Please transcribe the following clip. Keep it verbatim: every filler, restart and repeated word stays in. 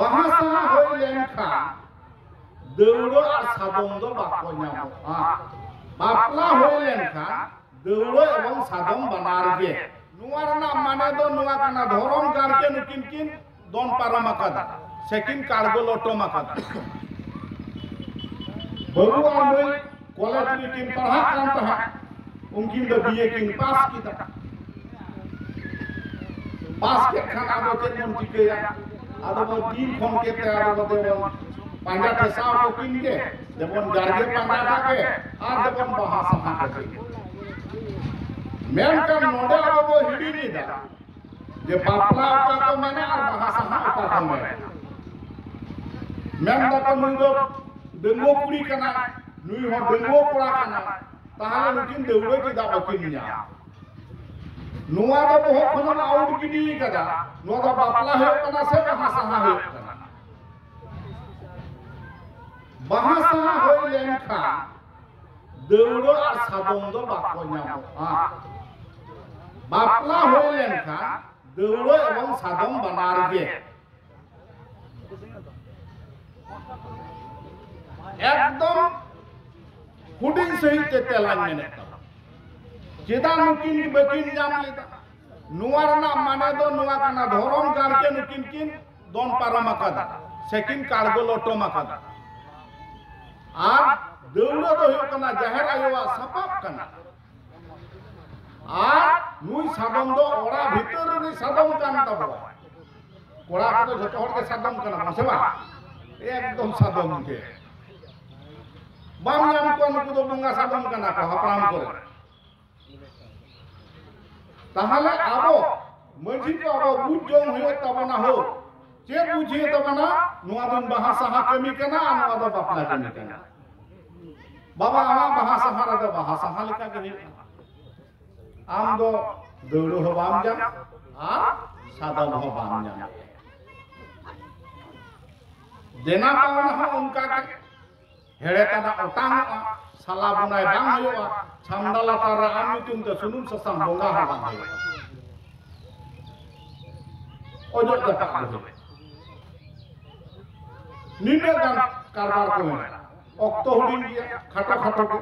ᱵᱟᱦᱟ ᱥᱟᱦᱟ ᱦᱩᱭ ᱞᱮᱱᱠᱷᱟᱱ ᱫᱟᱹᱣᱲᱟᱹ ᱟᱨ ᱥᱟᱫᱚᱢ ᱫᱚ ᱵᱟᱠᱚ ᱧᱟᱢᱚᱜᱼᱟ᱾ ᱵᱟᱯᱞᱟ ᱦᱩᱭ ᱞᱮᱱᱠᱷᱟᱱ ᱫᱟᱹᱣᱲᱟᱹ ᱮᱵᱚᱝ ᱥᱟᱫᱚᱢ ᱵᱟᱱᱟᱨ ᱜᱮ᱾ ᱱᱚᱣᱟ ᱨᱮᱱᱟᱜ ᱢᱟᱱᱮ ᱫᱚ ᱱᱚᱣᱟ ᱠᱟᱱᱟ, ᱫᱷᱚᱨᱚᱢ ᱜᱟᱲ ᱜᱮ ᱱᱩᱠᱤᱱ ᱠᱤᱱ ᱫᱚᱱ ᱯᱟᱨᱚᱢ ᱟᱠᱟᱫᱟ, ᱥᱮ ᱠᱤᱱ ᱠᱟᱲᱜᱚ ᱞᱚᱴᱚᱢ ᱟᱠᱟᱫᱟ᱾ ᱵᱟᱹᱵᱩ ᱟᱨ ᱢᱟᱹᱭ ᱠᱚᱞᱮᱡᱽ ᱨᱮᱠᱤᱱ ᱯᱟᱲᱦᱟᱜ ᱠᱟᱱ ᱛᱟᱦᱮᱸᱫ, ᱩᱱᱠᱤᱱ ᱫᱚ ᱵᱤᱭᱮ ᱠᱤᱱ ᱯᱟᱥ ᱠᱮᱫᱟ᱾ ᱯᱟᱥ ᱠᱮᱫ ᱠᱷᱟᱱ ᱟᱫᱚ ᱪᱮᱫ ᱵᱚᱱ ᱪᱤᱠᱟᱹᱭᱟ? ᱟᱫᱚ ᱵᱚᱱ ᱫᱤᱱ ᱠᱷᱚᱱ ᱜᱮ ᱛᱮ ᱟᱫᱚ ᱵᱚᱱ ᱯᱟᱸᱡᱟ ᱴᱷᱮᱥᱟᱣ ᱠᱚᱠᱤᱱ ᱜᱮ, ᱫᱮᱵᱚᱱ ᱡᱟᱨᱜᱮ ᱯᱟᱸᱡᱟ ᱠᱟᱜ ᱜᱮ, ᱟᱨ ᱫᱮᱵᱚᱱ ᱵᱟᱦᱟ ᱥᱟᱦᱟ ᱠᱟᱜ ᱜᱮ᱾ ᱢᱮᱱᱠᱷᱟᱱ ᱱᱚᱰᱮ ᱟᱵᱚ ᱵᱚ ᱦᱤᱲᱤᱧ ᱮᱫᱟ ᱡᱮ ᱵᱟᱯᱞᱟ ᱚᱠᱟ ᱠᱚ ᱢᱮᱱᱟ ᱟᱨ ᱵᱟᱦᱟ ᱥᱟᱦᱟ ᱚᱠᱟ ᱠᱚ ᱢᱮᱱᱟ᱾ ᱢᱮᱱ ᱫᱟᱠᱚ ᱱᱩᱭ ᱫᱚ ᱰᱟᱺᱜᱩᱣᱟᱹ ᱠᱩᱲᱤ ᱠᱟᱱᱟᱭ, ᱱᱩᱭ ᱦᱚᱸ ᱰᱟᱺᱜᱩᱣᱟᱹ ᱠᱚᱲᱟ ᱠᱟᱱᱟᱭ, ᱛᱟᱦᱚᱞᱮ ᱱᱩᱠᱤᱱ ᱫᱟᱹᱣᱲᱟᱹ ᱪᱮᱫᱟᱜ ᱵᱟᱹᱠᱤᱱ ᱧᱟᱢ? ᱱᱚᱣᱟ ᱫᱚ ᱵᱚᱦᱚᱜ ᱠᱷᱚᱱ ᱟᱹᱣᱩᱴ ᱜᱤᱰᱤ ᱠᱟᱫᱟ᱾ ᱱᱚᱣᱟ ᱫᱚ ᱵᱟᱯᱞᱟ ᱦᱩᱭᱩᱜ ᱠᱟᱱᱟ ᱥᱮ ᱵᱟᱦᱟ ᱥᱟᱦᱟ ᱦᱩᱭᱩᱜ ᱠᱟᱱᱟ? ᱵᱟᱦᱟ ᱥᱟᱦᱟ ᱦᱩᱭ ᱞᱮᱱᱠᱷᱟᱱ ᱫᱟᱹᱣᱲᱟᱹ ᱟᱨ ᱥᱟᱫᱚᱢ ᱫᱚ ᱵᱟᱠᱚ ᱧᱟᱢᱚᱜᱼᱟ᱾ ᱵᱟᱯᱞᱟ ᱦᱩᱭ ᱞᱮᱱᱠᱷᱟᱱ ᱫᱟᱹᱣᱲᱟᱹ ᱮᱵᱚᱝ ᱥᱟᱫᱚᱢ ᱵᱟᱱᱟᱨ ᱜᱮ᱾ ᱮᱠᱫᱚᱢ ᱦᱩᱰᱤᱧ ᱥᱟᱺᱦᱤᱡ ᱛᱮ ᱛᱮᱞᱟᱧ ᱢᱮᱱᱮᱫ ᱛᱟᱵᱚᱱᱟ᱾ ᱪᱮᱫᱟᱜ ᱱᱩᱠᱤᱱ ᱵᱟᱹᱠᱤᱱ ᱧᱟᱢ ᱞᱮᱫᱟ? ᱱᱚᱣᱟ ᱨᱮᱱᱟᱜ ᱢᱟᱱᱮ ᱫᱚ ᱱᱚᱣᱟ ᱠᱟᱱᱟ, ᱫᱷᱚᱨᱚᱢ ᱜᱟᱲ ᱜᱮ ᱱᱩᱠᱤᱱ ᱠᱤᱱ ᱫᱚᱱ ᱯᱟᱨᱚᱢ ᱟᱠᱟᱫᱟ, ᱥᱮ ᱠᱤᱱ ᱠᱟᱲᱜᱚ ᱞᱚᱴᱚᱢ ᱟᱠᱟᱫᱟ᱾ ᱟᱨ ᱫᱟᱹᱣᱲᱟᱹ ᱫᱚ ᱦᱩᱭᱩᱜ ᱠᱟᱱᱟ ᱡᱟᱦᱮᱨ ᱟᱭᱳᱣᱟᱜ ᱥᱟᱯᱟᱵ ᱠᱟᱱᱟ᱾ ᱟᱨ ᱱᱩᱭ ᱥᱟᱫᱚᱢ ᱫᱚ ᱚᱲᱟᱜ ᱵᱷᱤᱛᱟᱹᱨ ᱨᱤᱱᱤᱡ ᱥᱟᱫᱚᱢ ᱠᱟᱱ ᱛᱟᱵᱚᱣᱟ᱾ ᱠᱚᱲᱟ ᱠᱚᱫᱚ ᱡᱷᱚᱛᱚ ᱦᱚᱲ ᱜᱮ ᱥᱟᱫᱚᱢ ᱠᱟᱱᱟ ᱵᱚᱱ, ᱥᱮ ᱵᱟᱝ? ᱮᱠᱫᱚᱢ ᱥᱟᱫᱚᱢ ᱜᱮ᱾ ᱵᱟᱢ ᱧᱟᱢ ᱠᱚᱣᱟ, ᱱᱩᱠᱩ ᱫᱚ ᱵᱚᱸᱜᱟ ᱥᱟᱫᱚᱢ ᱠᱟᱱᱟ ᱠᱚ, ᱦᱟᱯᱲᱟᱢ ᱠᱚᱨᱮ᱾ ᱛᱟᱦᱚᱞᱮ ᱟᱵᱚ ᱢᱟᱹᱡᱷᱤ ᱠᱚ ᱟᱵᱚ ᱵᱩᱡᱽ ᱡᱚᱝ ᱦᱩᱭᱩᱜ ᱛᱟᱵᱚᱱᱟ᱾ ᱦᱳ, ᱪᱮᱫ ᱵᱩᱡᱽ ᱦᱩᱭᱩᱜ ᱛᱟᱵᱚᱱᱟ? ᱱᱚᱣᱟ ᱫᱚ ᱵᱟᱦᱟ ᱥᱟᱦᱟ ᱠᱟᱹᱢᱤ ᱠᱟᱱᱟ ᱟᱨ ᱱᱚᱣᱟ ᱫᱚ ᱵᱟᱯᱞᱟ ᱠᱟᱹᱢᱤ ᱠᱟᱱᱟ᱾ ᱵᱟᱵᱟ, ᱟᱢᱟᱜ ᱵᱟᱦᱟ ᱥᱟᱦᱟ ᱨᱮᱫᱚ ᱵᱟᱦᱟ ᱥᱟᱦᱟ ᱞᱮᱠᱟ ᱜᱮ ᱦᱩᱭᱩᱜᱼᱟ᱾ ᱟᱢ ᱫᱚ ᱫᱟᱹᱣᱲᱟᱹ ᱦᱚᱸ ᱵᱟᱢ ᱧᱟᱢ ᱟᱨ ᱥᱟᱫᱚᱢ ᱦᱚᱸ ᱵᱟᱢ ᱧᱟᱢ᱾ ᱫᱮᱱᱟ ᱯᱟᱣᱱᱟ ᱦᱚᱸ ᱚᱱᱠᱟ ᱜᱮ᱾ ᱦᱮᱲᱮ ᱛᱟᱱᱟᱜ ᱚᱴᱟᱝᱚᱜᱼᱟ, ᱥᱟᱞᱟ ᱵᱚᱱᱟᱭ ᱵᱟᱝ ᱦᱩᱭᱩᱜᱼᱟ, ᱪᱷᱟᱢᱰᱟ ᱞᱟᱛᱟᱨ ᱨᱮ ᱟᱢ ᱧᱩᱛᱩᱢ ᱛᱮ ᱥᱩᱱᱩᱢ ᱥᱟᱥᱟᱝ ᱵᱚᱸᱜᱟ ᱦᱚᱸ ᱵᱟᱝ ᱦᱩᱭᱩᱜᱼᱟ᱾ ᱚᱡᱚᱜ ᱡᱟᱯᱟᱜ ᱫᱚ ᱦᱩᱭᱩᱜᱼᱟ᱾ ᱱᱤᱱᱟᱹᱜ ᱜᱟᱱ ᱠᱟᱨᱵᱟᱨ ᱠᱚ ᱢᱮᱱᱟᱜᱼᱟ᱾ ᱚᱠᱛᱚ ᱦᱩᱰᱤᱧ ᱜᱮᱭᱟ, ᱠᱷᱟᱴᱚ ᱠᱷᱟᱴᱚ ᱜᱮ᱾